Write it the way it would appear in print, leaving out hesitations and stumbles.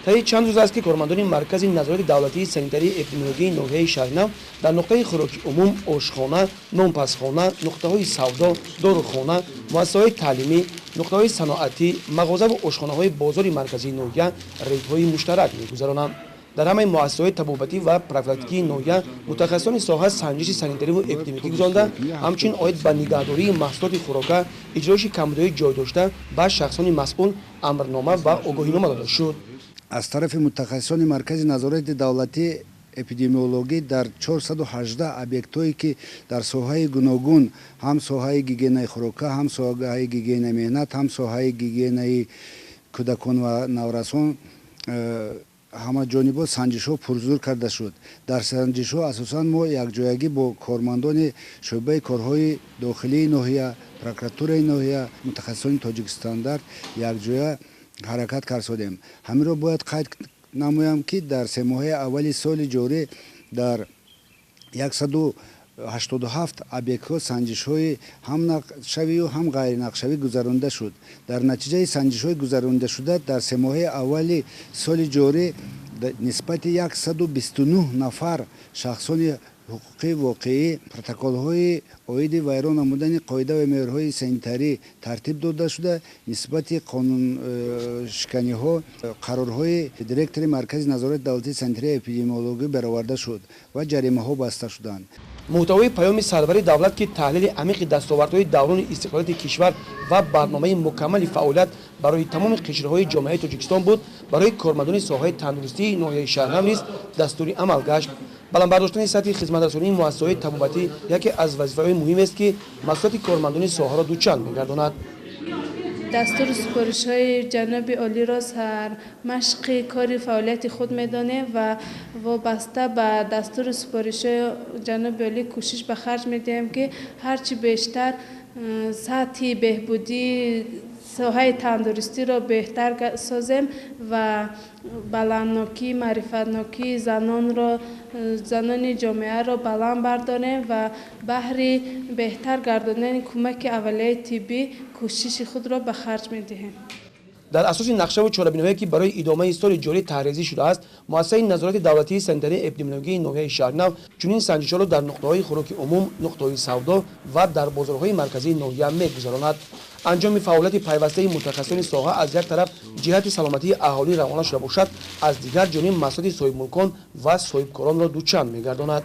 Таи чанд рӯз аст, ки кормандони Маркази назорати давлатии санитарии эпидемиологии ноҳияи Шаҳринав дар нуқтаи хӯроки умум, ошхона, нонпазхона, нуқтаҳои савдо, дорухона, муассисаҳои таълимӣ, нуқтаҳои саноатӣ, мағозаву ошхонаҳои бозори марказии ноҳия рейдҳои муштарак мегузаронанд. Дар ҳамаи муассисаҳои табобатӣ ва профилактикии ноҳия мутахассисони соҳа санҷиши санитариву эпидемиологӣ гузаронда, ҳамчунин оид ба нигаҳдории маҳсулоти хӯрока, иҷроиши камбудиҳои ҷой дошта ба шахсони масъул амрнома ва огоҳинома дода шуд. Аз тарафи мутахассисони Маркази назорати давлатии эпидемиологӣ дар 418 объектҳое, ки дар соҳаи гуногун, ҳам соҳаи гигиенаи хӯрока, ҳам соҳаи гигиенаи меҳнат, ҳам соҳаи гигиенаи кӯдакон ва наврасон, ҳамаҷонибо санҷишҳо пурзур карда шуд. Дар санҷишҳо асосан мо якҷоягӣ бо кормандони шӯъбаи корҳои дохилии ноҳия, прокуратураи ноҳия, мутахассисони Тоҷикстандарт якҷоя ҳаракат кардодем. Ҳаминро бояд қайд намоям, ки дар 3 моҳаи аввали соли ҷорӣ дар 187 объектҳо санҷишҳои ҳам нақшавию ҳам ғайринақшавӣ гузаронида шуд. Дар натиҷаи санҷишҳои гузаронидашуда дар 3 моҳаи аввали соли ҷорӣ нисбати 129 нафар шахсони ҳуқуқии воқеӣ протоколҳои оиди вайрон намудани қоида ва меъёрҳои санитарӣ тартиб дода шуда, нисбати қонуншиканиҳо қарорҳои директори Маркази назорати давлатии санитарии эпидемиологӣ бароварда шуд ва ҷаримаҳо баста шуданд. Муҳтавои паёми сарвари давлат, ки таҳлили амиқи дастовардҳои даврони истиқлолияти кишвар ва барномаи мукаммали фаъолият барои тамоми қишрҳои ҷомеаи Тоҷикистон буд, барои кормандони соҳаи тандурустии ноҳияи Шаҳрнав низ дастури амал гашт. Баланд бардоштани сатҳи хизматрасонии муассисаҳои табобатӣ яке аз вазифаҳои муҳимест, ки масъулияти кормандони соҳаро дучанд мегардонад. Дастуру супоришҳои ҷаноби олиро сармашқи кори фаъолияти худ медонем ва вобаста ба дастуру супоришҳои ҷаноби олӣ кӯшиш ба харҷ медиҳем, ки ҳарчи бештар сатҳи беҳбудии соҳаи тандурустиро беҳтар созем ва баланднокии маърифатнокии занонро, занони ҷомеаро баланд бардорем ва баҳри беҳтар гардонидани кӯмаки аввалияи тиббӣ кӯшиши худро ба харҷ медиҳем. Дар асоси нақшаву чорабиниҳое, ки барои идомаи соли ҷорӣ таҳризӣ шудааст, муассисаи назорати давлатии санитарии эпидемиологии ноҳияи Шаҳринав чунин санҷишҳоро дар нуқтаҳои хӯроки умум, нуқтаҳои савдо ва дар бозорҳои марказии ноҳия мегузаронад. Анҷоми фаъолияти пайвастаи мутахассисони соҳа аз як тараф ҷиҳати саломатии аҳолӣ равона шуда бошад, аз дигар ҷониб масъулияти соҳибмулкон ва соҳибкоронро дучанд мегардонад.